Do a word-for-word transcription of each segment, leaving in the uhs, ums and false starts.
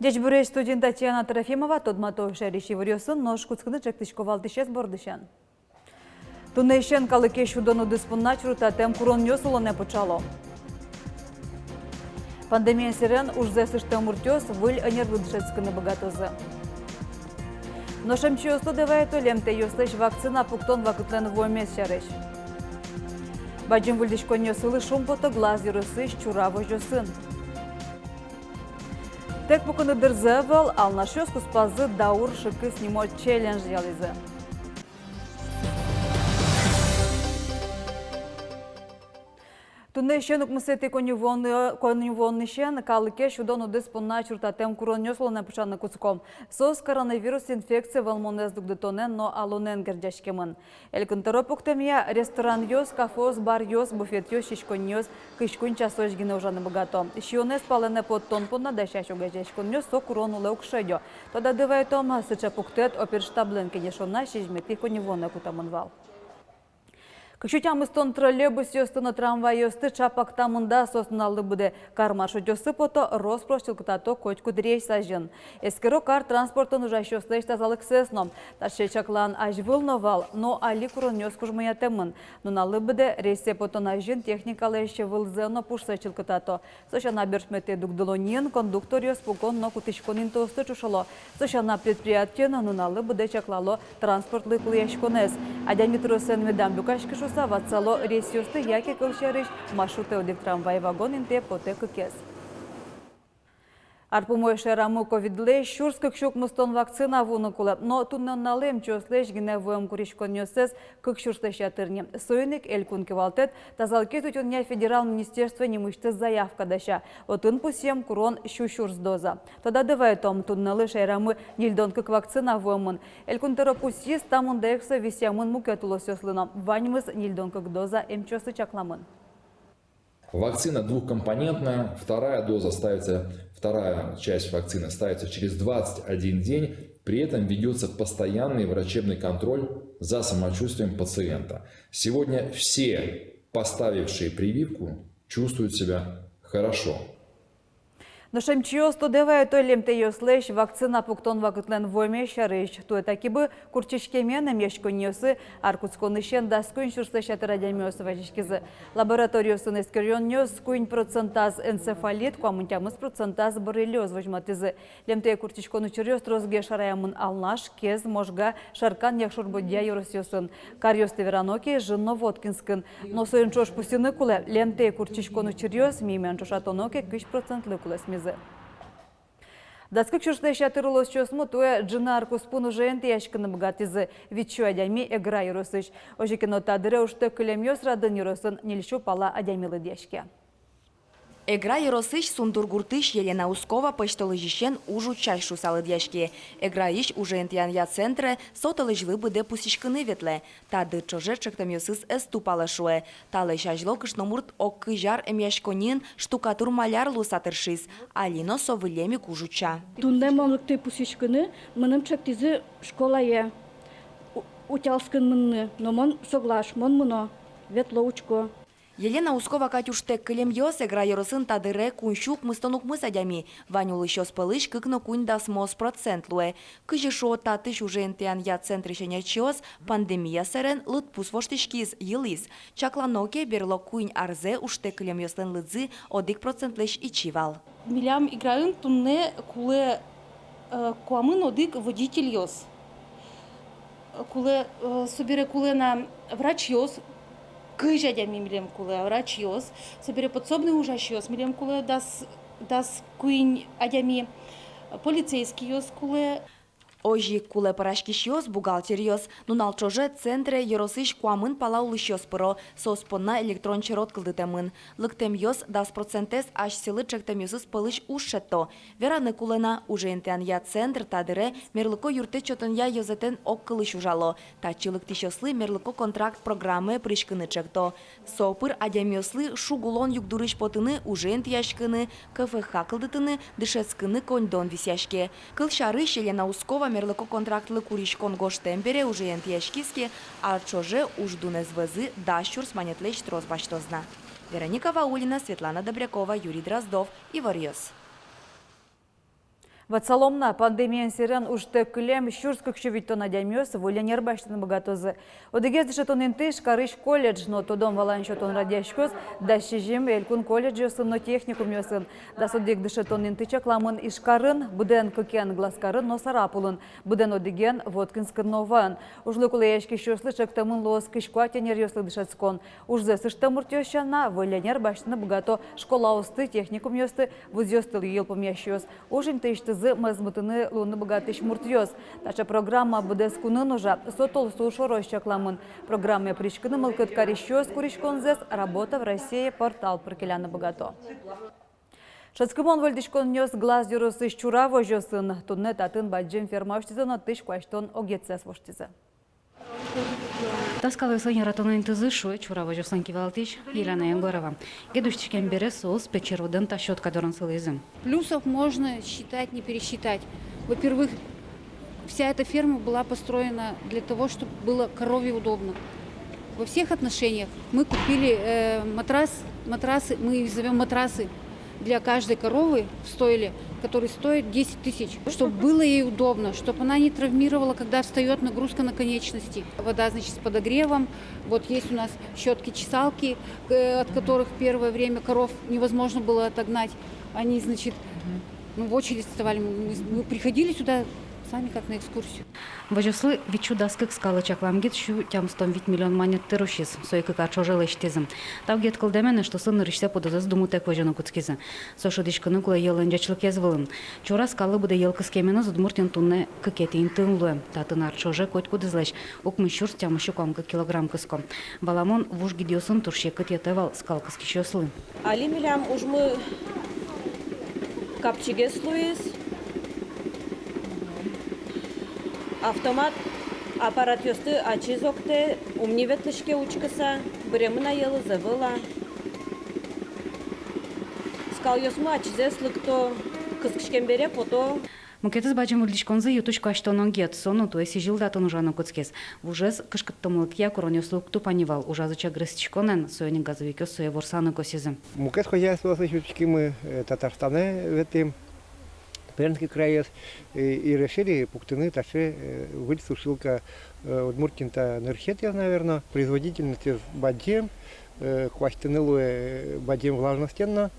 Ӟечбуресь! Студиын Татьяна Трофимова. Тодмато шаерысь иворъёсын, нош кутскыны ӵектӥсько валтӥсез бордысен. Туннэысен калыкез сюдон удыс понна чурытатэм куронъёс улонэ пыӵало. Пандемия сэрен ужзэс ыштэм муртъёс выль ӧнерлы дышетскыны быгатозы. Нош эмчиос тодэ вайыто лемтэйёслэсь вакцина пуктон вакытлэн вуэмез сярысь. Бадӟым выльдӥськонъёсылы шумпото Глаз ёросысь Чура возёсын. Тэк пукыны дырзэ ӧвӧл, алнашъёс куспазы «Даур шыкыс» нимо челлендж ялӥзы. Туннэысен укмысэтӥ коньывуонысен калыкез сюдон удыс понна чурытатэм куронъёс улонэ пыӵаны кутском. Соос коронавирус инфекция вӧлмонэз дугдытонэн но алонэн герӟаськемын. Элькун тӧро пуктэмъя, ресторанъёс, кафеос, баръёс, буфетъёс сиськонниос кызь куинь часозь гинэ ужаны быгато. Сиёнэз палэнэ поттон понна дасясь огазеяськонъёс со курон улэ уг шедё. Тодады вайытом, сыӵе пуктэт оперштаблэн кенешоназ сизьыметӥ коньывуонэ кутэмын вал. Кык сю тямыстон троллейбусъёсты но трамвайёсты ӵапак та мында. Соос нуналлы быдэ кар маршрутъёсы пото, рос-прос чылкытато котькуд рейс азьын. Эскеро кар транспортын ужасьёслэсь тазалыксэс но. Таӵе чаклан азьвыл но вал, но али куронъёс кужмоятэмын. Нуналлы быдэ рейсэ потон азьын техникалэсь вылзэ но пушсэ чылкытато. Со сяна, берпуметӥ дугдылонын кондукторъёс пукон но кутӥськон интыосты ӵушыло. Со сяна, предприятиын нуналлы быдэ чаклало транспортлы кулэяськонэз. Адями тросэн медам люкаськы шуыса, ватсало рейсъёсты яке, кылсярысь, маршрутэ одӥг трамвай вагон интые потэ кыкез. Ар пумозь шаерамы ковидлэсь сюрс кык сю укмыстон вакцина вуыны кулэ. Но туннэ нуналлы эмчиослэсь гинэ вуэм куриськонъёссэс кык сюрслэсь ятыр ни. Соин ик элькун кивалтэт тазалыкез утёнъя федерал министерство нимысьтыз заявка дася. Отын пусъем курон сю сюрс доза. Тодады вайытом, туннэлы шаерамы ньыльдон кык вакцина вуэмын. Элькун тӧро пусйиз, та мында ик со висъямын мукет улосъёслы но. Ваньмыз ньыльдон кык доза эмчиослы чакламын. Вакцина двухкомпонентная, вторая доза ставится, вторая часть вакцины ставится через двадцать один день, при этом ведётся постоянный врачебный контроль за самочувствием пациента. Сегодня все поставившие прививку чувствуют себя хорошо. Нош эмчиос тодэ вайыто лемтэйёслэсь вакцина пуктон вакытлэн вуэмез сярысь. Туэ та кибы куртчиськемен эмъяськонниосы ар кутсконысен дас куинь сюрслэсь ятыр адямиос вазиськизы. Лабораториосын эскеронъёс куинь процентаз энцефалит, куамын тямыс процентаз боррелиоз возьматӥзы. Лемтэй куртчиськон учыръёс тросгес шараямын Алнаш, Кез, Можга, Шаркан, Якшур-Бӧдья ёросъёсын. Каръёсты верано ке, ӝыны но Воткинскын. Но соин ӵош пусйыны кулэ, лемтэй куртчиськон учыръёс мимен ӵошатоно ке, кызь процентлы кулэсмизы. Дас кык сюрслэсь ятыр улосчиосмы туэ ӝыны ар куспын уже интыяськыны быгатӥзы. Вить сю адями Эгра ёросысь. Озьы ке но, та дыре ужтэк кылемъёс радын ёросын ньыль сю пала адями лыдъяське. Эгра ёросысь Сундур гуртысь Елена Ускова пӧсьтолэзьысен уж утчась шуыса лыдъяське. Эграысь уже интыянъя центре со толэзьлы быдэ пусйиськыны ветлэ. Та дыр ӵоже ӵектэмъёсыз ӧз тупалэ, шуэ. Талэсь азьло кышномурт ог кызь ар эмъяськонниын штукатур-маляр луыса тыршиз. Али но со выллем ик уж утча. Туннэ мон лыктӥ пусйиськыны, мыным ӵектӥзы школае у-, утялтскын мыныны, но мон соглаш, мон мыно, ветло, учко. Елена Ускова кадь ужтэк кылемъёс Эгра ёросын та дыре куинь сю укмыстон укмыс адями. Вань улӥсьёс пӧлысь кык но куинь дасмос процент луэ. Кызьы шуо татысь уже интыянъя центрысь ӧнерчиос, пандемия сэрен лыдпус воштӥськиз, йылӥз. Чаклано ке, берло куинь арзэ ужтэк кылемъёслэн лыдзы одӥг процентлэсь ичи вал. Милям Эграын туннэ кулэ, э, куамын одӥг водительёс. Кулэ, э, собере кулэ на врачъёс, кызь адями милем кулэ врачъёс, собере подсобный ужасьёс милем кулэ дас, дас куинь адями, полицейскийёс кулэ. Озьы ик кулэ пӧраськисьёс, бухгалтеръёс. Нунал ӵоже центре ёросысь куамын пала улӥсьёс пыро, соос понна электрон черод кылдытэмын. Лыктэмъёс дас процентэз асьсэлы ӵектэмъёсыз пӧлысь уж шедьто. Вераны кулэ на, уже интыянъя центр та дыре мерлыко юрттэт сётонъя ёзэтэн огкылысь ужало. Татчы лыктӥсьёслы мерлыко контракт программае пыриськыны ӵекто. Со пыр адямиослы шуг улон югдурысь потыны, уже интыяськыны, КФХ кылдытыны, дышетскыны коньдон висъяське. Кылсярысь, Елена Ускова мерлыко контрактлы куриськон гожтэм бере уже интыяськиз ке, ар ӵоже уж дунэз вӧзы дас сюрс манетлэсь трос басьтоз на. Вероника Ваулина, Светлана Добрякова, Юрий Дроздов, «Иворъёс». Ватсалом на, пандемиен сэрен ужтэк кылем сюрс кык сю витьтон адямиос выль ӧнер басьтыны быгатозы. Одӥгез дышетон инты — Ижкарысь колледж, но тодон-валан сётон радъяськоз дас сизьым элькун колледжъёсын но техникумъёсын. Дас одӥг дышетон инты чакламын Ижкарын, быдэн кыкен — Глазкарын но Сарапулын, быдэн одӥген — Воткинскын но Уваын. Ужлы кулэяськисьёслы чектэмын луоз кызь куать ӧнеръёслы дышетскон. Ужзэс ыштэм муртъёс сяна, выль ӧнер басьтыны быгато школаосты, техникумъёсты, вузъёстылы йылпумъясьёс. Уж интыысьтызы мозмытыны луыны быгатӥсь муртъёс. Таӵе программа быдэс кунын ужа, со толсур шорозь чакламын. Программае пыриськыны мылкыд карисьёс куриськонзэс «Работа в России» портал пыр келяны быгато. Шӧдскымон выльдӥськонъёс Глаз ёросысь Чура возёсын. Туннэ татын бадӟым ферма усьтӥзы но тысь куасьтон огетсэс воштӥзы. Та скалъёслэн яратоно интызы, шуэ Чура возёслэн кивалтӥсь Елена Егорова. Гид усьтӥськем бере соос печь рудэн та щётка дорын сылӥзы. Плюсов можно считать, не пересчитать. Во-первых, вся эта ферма была построена для того, чтобы было корове удобно. Во всех отношениях. Мы купили, э, матрас, матрасы, мы их зовём матрасы, для каждой коровы в стойле, который стоит десять тысяч, чтобы было ей удобно, чтобы она не травмировала, когда встаёт, нагрузка на конечности. Вода, значит, с подогревом. Вот есть у нас щётки-чесалки, э, от которых первое время коров невозможно было отогнать. Они, значит, ну, в очередь вставали. Мы, мы, мы приходили сюда сами как на экскурсию. Возёслы витьсю дас кык скалы чакламгес сю тямыстон вить миллион манет тыр усиз, сое кык ар ӵоже лэсьтӥзы. Та огет кылдэмен эштосын нырысьсэ пудозэс думытэк возьыны кутскизы. Со шӧдӥськыны кулэ йӧллэн ӟечлыкез вылын. Чура скаллы быдэ йӧл кыскеменыз Удмуртиын туннэ кыкетӥ интыын луэ. Татын ар ӵоже котькудӥзлэсь укмыс сюрс тямыс сю куамын кык килограмм кыско. Валамон, вуж гидъёсын туж секыт йӧтэ вал скал кыскисьёслы. Али милям ужмы капчигес луиз. Автомат аппаратъёсты ачиз октэ, ум ни ветлӥське учкыса, быремын-а йӧлыз, ӧвӧл-а. Скалъёсмы ачизэс лыкто, кыскиськем бере пото. Мукетыз бадӟым выльдӥськонзы — ю-тысь куасьтон огет. Со но туэ сӥзьыл татын ужаны кутскиз. Вужез кышкыттэмлыкъя куронъёслы уг тупа ни вал, ужазы чагрыстӥськонэн, соин ик газовикъёс сое ворсаны косӥзы. Мукет хозяйствоосысь утиськимы, э, Татарстанэ ветлӥм, Пермский краез, и, и решили пуктыны таӵе, э, выль сушилка, э, Удмуртиын та нырысетӥез, наверно, производительностез бадӟым, э, куасьтыны луэ, э, бадӟым влажностен но,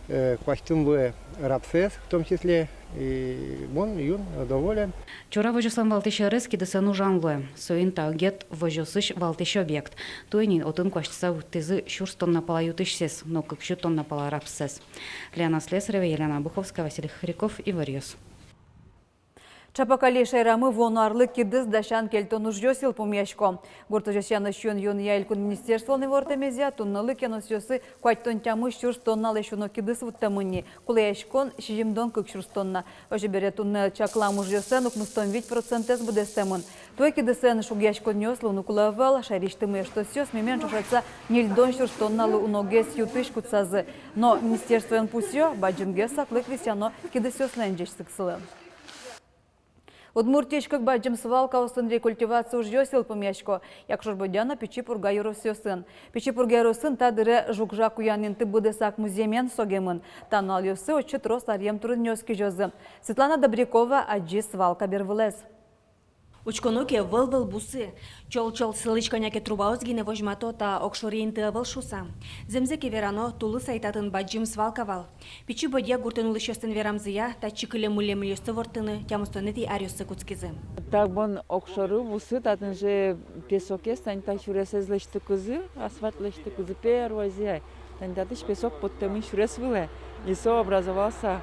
э, куасьтыны луэ рапсэз в том числе, и мон юн доволен. Чура возёслэн валтӥсь ӧрез кидысэн ужан луэ. Соин та огет возёсысь валтӥсь объект. Туэ ини отын куасьтыса вуттӥзы сюрс тонна пала ю-тысьсэс но кык сю тонна пала рапсэз. Лена Слесарева, Елена Обуховская, Василий Хохряков, «Иворъёс». Ӵапак али шаерамы вуоно арлы кидыс дасян-кельтон ужъёс йылпумъясько. Гурт возёсъя но сиён-юонъя элькун министерстволэн ивортэмезъя, туннэлы кеносъёсы куатьтон тямыс сюрс тонналэсь уно кидыс вуттэмын ни, кулэяськон — сизьымдон кык сюрс тонна. Озьы бере, туннэ чаклам ужъёслэн укмыстон вить процентэз быдэстэмын. Туэ кидысэн шугъяськонъёс луыны кулэ ӧвӧл. Шаерысьтымы эштосъёс мимен ӵошатыса ньыльдон сюрс тонналы уногес ю-тысь кутсазы. Но министерствоын пусъё: бадӟымгес саклык висъяно кидысъёслэн ӟечсыксылы. Удмуртиысь кык бадӟым свалкаосын рекультивация ужъёс йылпумъясько: Якшур-Бӧдья но Пичи Пурга ёросъёсын. Пичи Пурга ёросын та дыре жуг-жаг куян инты быдэсак музъемен согемын. Та нуналъёсы отчы трос аръем турынъёс кизёзы. Светлана Добрякова адӟиз свалка бервылэз. Учконо ке, вӧл-вӧл бусы. Чол-чол сылӥсь кӧня ке трубаос гинэ возьмато, та огшоры инты ӧвӧл шуыса. Зэмзэ ке верано, тулыс ай татын бадӟым свалка вал. Пичи Бӧдья гуртын улӥсьёслэн верамзыя, татчы кылем-мылем мильёсты ворттыны тямыстонэтӥ аръёсы кутскизы. Так бон огшоры бусы, татын же песокез, тани та сюресэз лэсьтыкузы, асфальт лэсьтыкузы, первойзэ ай. Тани татысь песок поттэмын сюрес вылэ. И со образовался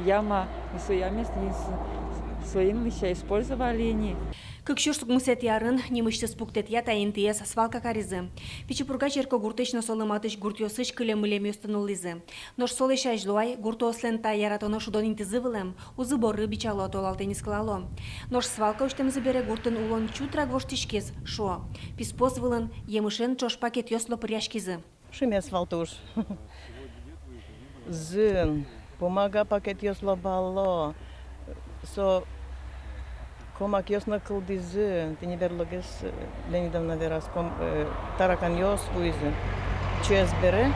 яма, и со ямаез тӥни с-, соин лэся использовали ини. Кык сюрс укмысэтӥ арын нимысьтыз пуктэтъя та интыез свалка каризы. Пичи Пурга черкогуртысь но солы матысь гуртъёсысь кылем-мылемъёсты нуллӥзы. Нош солэсь азьло ай гуртоослэн та яратоно шудон интызы вылэм, узы-боры бичало, толалтэ нискылало. Нош свалка усьтэмзы бере гуртын улон чутрак воштӥськиз, шуо. Писпуос вылын емышен ӵош пакетъёс лопыръяськизы. Шимес вал туж. Зын, бумага пакетъёс лобало, со комакъёс но кылдӥзы, тӥни берлогес, э, Леонидовна вераз, ком-, э, тараканъёс вуизы. Чес бере,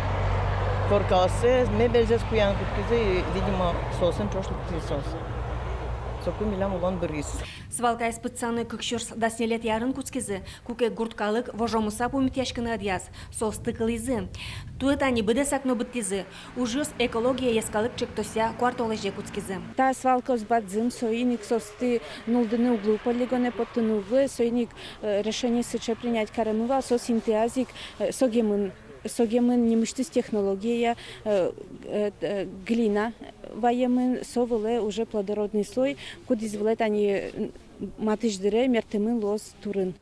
коркаоссэс, мебельзэс куян кутскизы, и, видимо, соосын ӵош лыктӥзы соос. Соку милям улон быриз. Свалкаез пытсаны кык сюрс дас ньылетӥ арын кутскизы, куке гурт калык вожомыса пумитъяськыны ӧдъяз, соосты кылӥзы. Туэ тани быдэсак но быдтӥзы. Ужъёс «Экология» йӧскалык ӵектосъя куартолэзе кутскизы. Та свалкаос бадӟым, соин ик соосты нуллыны уг луы, полигонэ поттыны уг луы, соин ик, э, решение сыӵе принять каремын вал, соос интыяз ик, э, согемын, согемын нимысьтыз технология, э, э, э, глина ваемын, со вылэ уже плодородный слой, кудӥз вылэ тани, м, матысь дыре мертэмын луоз турын.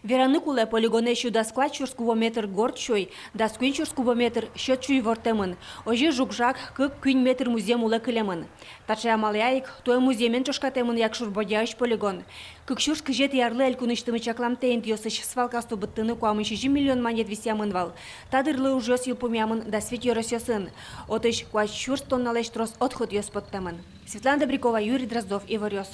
Вераны кулэ, полигонэ сю дас куать сюрс кубометр горд сюй, дас куинь сюрс кубометр сьӧд сюй ворттэмын. Озьы жуг-жаг кык-куинь метр музъем улэ кылемын. Таӵе амалъя ик туэ музъемен ӵошкатэмын Якшур-Бӧдьяысь полигон. Кык сюрс кызетӥ арлы элькунысьтымы чакламтэ интыосысь свалкаосты быдтыны куамын сизьым миллион манет висъямын вал. Та дырлы ужъёс йылпумъямын дас вить ёросъёсын. Отысь куать сюрс тонналэсь трос отходъёс поттэмын. Светлана Добрякова, Юрий Дроздов, «Иворъёс».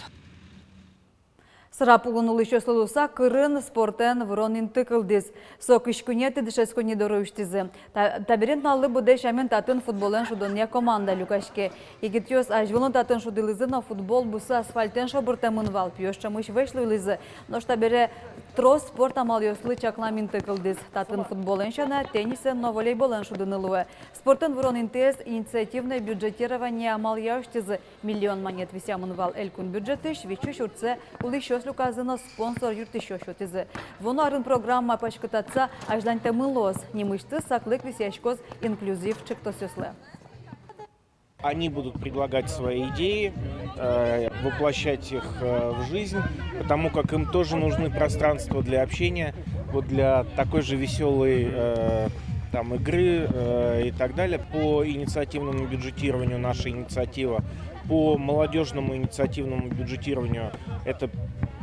Сарапулын улӥсьёслы луыса кырын спортэн вырон инты кылдӥз. Со кызь куинетӥ дышетсконни доры усьтӥзы. Та, табере нуналлы быдэ сямен татын футболэн шудонъя команда люкаське. Егитъёс азьвыл но татын шудылӥзы но, футбол бусы асфальтэн шобыртэмын вал, пиос ӵемысь вӧсь луылӥзы. Нош табере трос спорт амалъёслы чаклам инты кылдӥз. Татын футболэн сяна, теннисэн но волейболэн шудыны луэ. Спортэн вырон интыез инициативное бюджетирование амалъя усьтӥзы. Миллион манет висъямын вал элькун бюджетысь, вить сю сюрсэ улӥсьёс люказы но спонсор юрттӥсьёс сётӥзы. Вуоно арын программа паськытатыса азьланьтэмын луоз, нимысьтыз саклык висъяськоз инклюзив ӵектосъёслы. Они будут предлагать свои идеи, э, воплощать их, э, в жизнь, потому как им тоже нужны пространства для общения, вот для такой же весёлой, э, там, игры, э, и так далее. По инициативному бюджетированию наша инициатива, по молодёжному инициативному бюджетированию это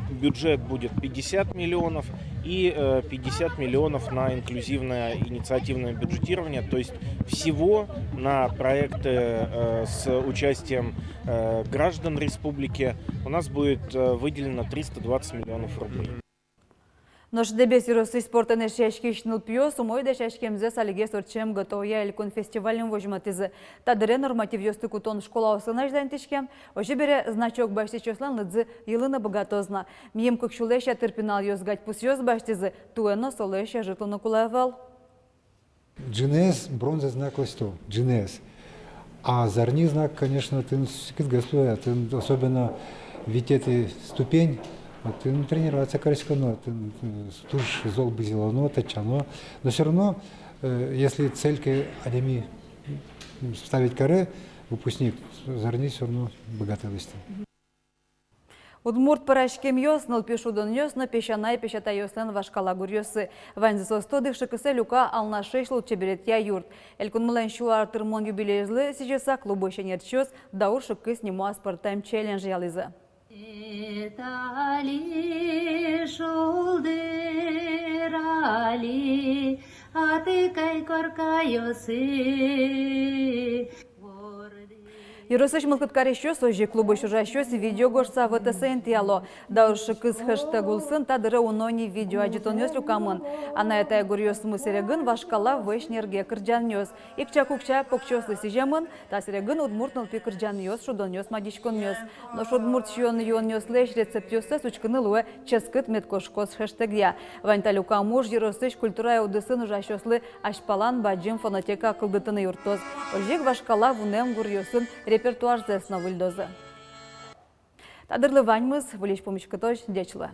бюджет будет пятьдесят миллионов и, э, пятьдесят миллионов на инклюзивное инициативное бюджетирование. То есть всего на проекты, э, с участием, э, граждан республики у нас будет, э, выделено триста двадцать миллионов рублей. Нош Дэбес ёросысь спортэн эшъяськись нылпиос умой дасяськемзэс алигес ортчем «Готовь»-я элькун фестивалин возьматӥзы. Та дыре нормативъёсты кутон школаосын азьланьтӥське. Озьы бере значок басьтӥсьёслэн лыдзы йылыны быгатоз на. Мимала кык сюлэсь ятыр пиналъёс гадьпусъёс басьтӥзы, туэ но солэсь ӧжыт луыны кулэ ӧвӧл. Ӝыныез бронза знак лэсьто, ӝыныез. А зарни знак, конечно, отын секытгес луэ, отын особенно витетӥ ступень, отын тренироваться кариськоно, отын, э, туж зол бызьылоно, тэтчано. Но всё равно, э, если цель ке адями, м, ставить каре, выпускник, зарни всё равно быгатэ лэсьтыны. Удмурт пӧраськемъёс, нылпи шудонъёс но песянай-песятайёслэн вашкала гуръёссы. Ваньзэ соосты одӥг шыкысэ люка Алнашысь лулчеберетъя юрт. Элькунмылэн сю ар тырмон юбилейезлы сӥзьыса клубысь ӧнерчиос «Даур шыкыс» нимо аспӧртэм челлендж ялӥзы. Али, шулдыр али, атыкай коркаёсы. Ёросысь мылкыд карисьёс, озьы ик клубысь ужасьёс видео гожтыса ВТС интыяло. «Даур шыкыс» хэштег улсын та дыре уно ни видео адӟытонъёс люкамын. Анай-атай гуръёсмы сэрегын вашкала вӧсь нерге кырӟанъёс. Ик-ик уксё покчиослы сӥземын, та сэрегын удмурт нылпи кырӟанъёс, шудонъёс, мадиськонъёс. Нош удмурт сиён-юонъёслэсь рецептъёссэс учкыны луэ «Ческыт мед кошкоз» хэштегъя. Вань та люкам уж ёросысь культурая удысын ужасьёслы азьпалан бадӟым фонотека кылдытыны юрттоз. Озьы ик вашкала вунэм гуръёсын репертуарзэс но выльдозы. Та дырлы ваньмыз, выльысь пумиськытозь, ӟеч луэ.